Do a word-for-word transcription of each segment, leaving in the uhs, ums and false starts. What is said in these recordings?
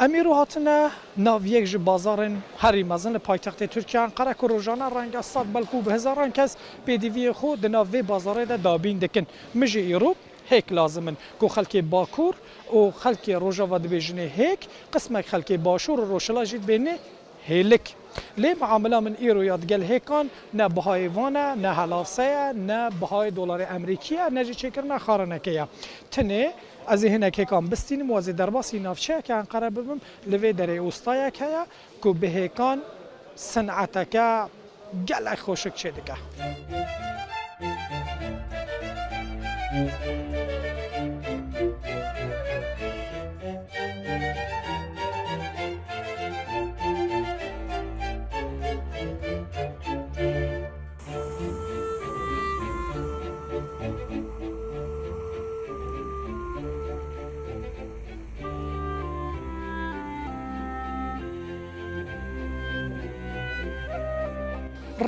Em îro hatine nav yek ji bazarên herî mezin li paytextê Tirkiye Enqere ku rojane renge sed belkû bi hezaran kes pêdiviyê xwe di nav vê bazarê de dabîn dikin. Min jî îro hêk lazim in ku xelkê Bakur û xelkê Rojava dibêjinê hêk, qismek xelkê Başûr û Rojhila jî dibêjinê hêlik. Lê muamela min îro ya digel hêkan ne bihayê van e, ne helavse ye, ne bihayê dolarê Emerîkî ye, ne jî çêkirina xarinekê ye. Tenê ez ê hinek hêkan bistînim û ez ê derbasî navçeyeke Enqere bibim. Li vê derê ostayek heye ku bi hêkan sineteke gelek xweşik çêdike.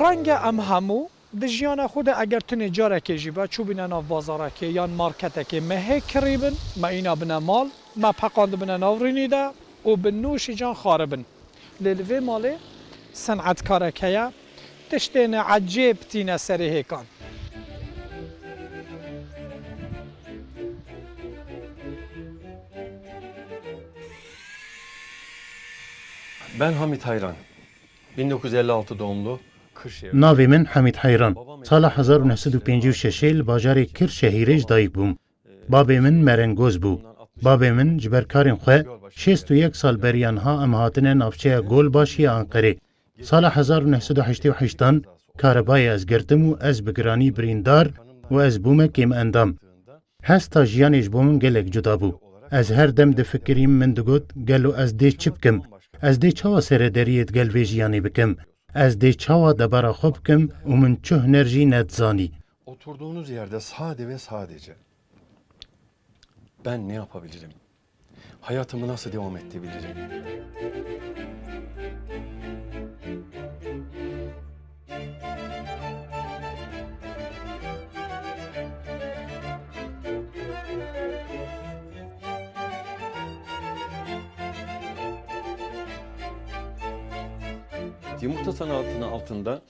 Renge em hemû di jiyana xwe de eger tunê carekê jî be çûbîne nav bazarekê yan marketekê me hê kirî bin, me îna bine mal, me peqandibine nav rînî de û bi nûşîcan xwaribin. Lê li vê malê senetkarek heye, tiştên ecêb tîne serê hêkan. Ben Hamit Hayran. bin dokuz yüz elli altı doğumlu Kırşehir. Navê min Hamîd Heyran. Sala hezar û neh sed û pêncî û şeş li bajarê Kırşehirê ji dayik bûm. Babê min merengoz bû. Babê min ji ber karên xwe şêst û yek sal beriya niha em hatine navçeya Golbaşî ya Enqerê. Sala hezar û neh sed û heştê û heştan karebayê ez girtim û ez bi giranî birîndar û ez bûme kêmendam. Hesta jiyanê ji bo min gelek cuda bû. Ez her dem difikirîm, min digot, gelo ez dê çi bikim? Ez dê çawa serederiyê digel vê jiyanê bikim? Ez dê çawa debara xwe bikim û min çi huner jî nedizanî? Oturduğunuz yerde sade ve sadece ben ne yapabilirim? Hayatımı nasıl devam ettirebilirim? Yumurta sanatının altında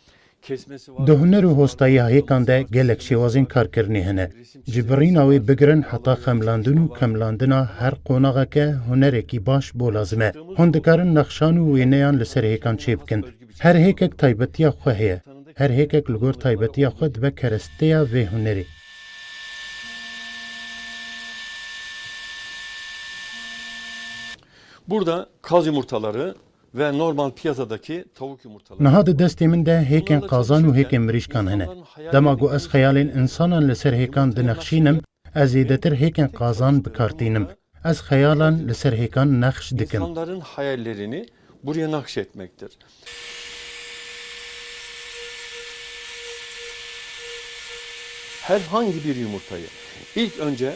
kesmesi var. Di huner û hostayiya hêkan de gelek şêwazên karkirinê hene. Ji birîna wê bigirin heta xemlandin û kemlandina her qonaxeke hunerekî baş bo lazim e. Hûn dikarin nexşan û wêneyan li ser hêkan çêbikin. Her hêkek taybetiya xwe heye. Her hêkek li gor taybetiya xwe dibe keresteya vê hunerê. Burada kaz yumurtaları ve normal piyasadaki tavuk yumurtaları. Niha di destê min de hêkên qazan û hêkên mirîşkan hene. Dema ku ez xeyalên insanan li ser hêkan dinexşînim, ez zêdetir hêkên qazan bi kar tînim. Ez xeyalan li ser hêkan nexş dikim. İnsanların hayallerini buraya nakşetmektir. Herhangi bir yumurtayı ilk önce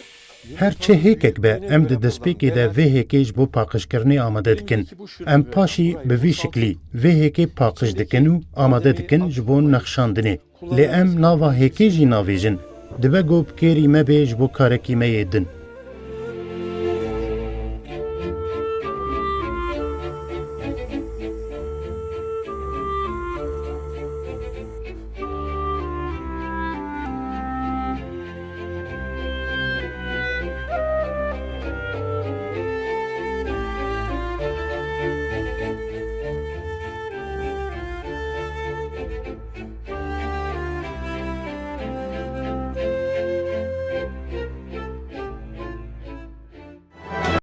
Her çi hêkek be, em di destpêkê de vê hêkê ji bo paqijkirinê amade dikin. Em paşî bi vî şiklî vê hêkê paqij dikin û amade dikin ji bo nexşandinê. Lê em nava hêkê jî navêjin. Dibe ku bi kêrî me bê ji bo karekî me yê din.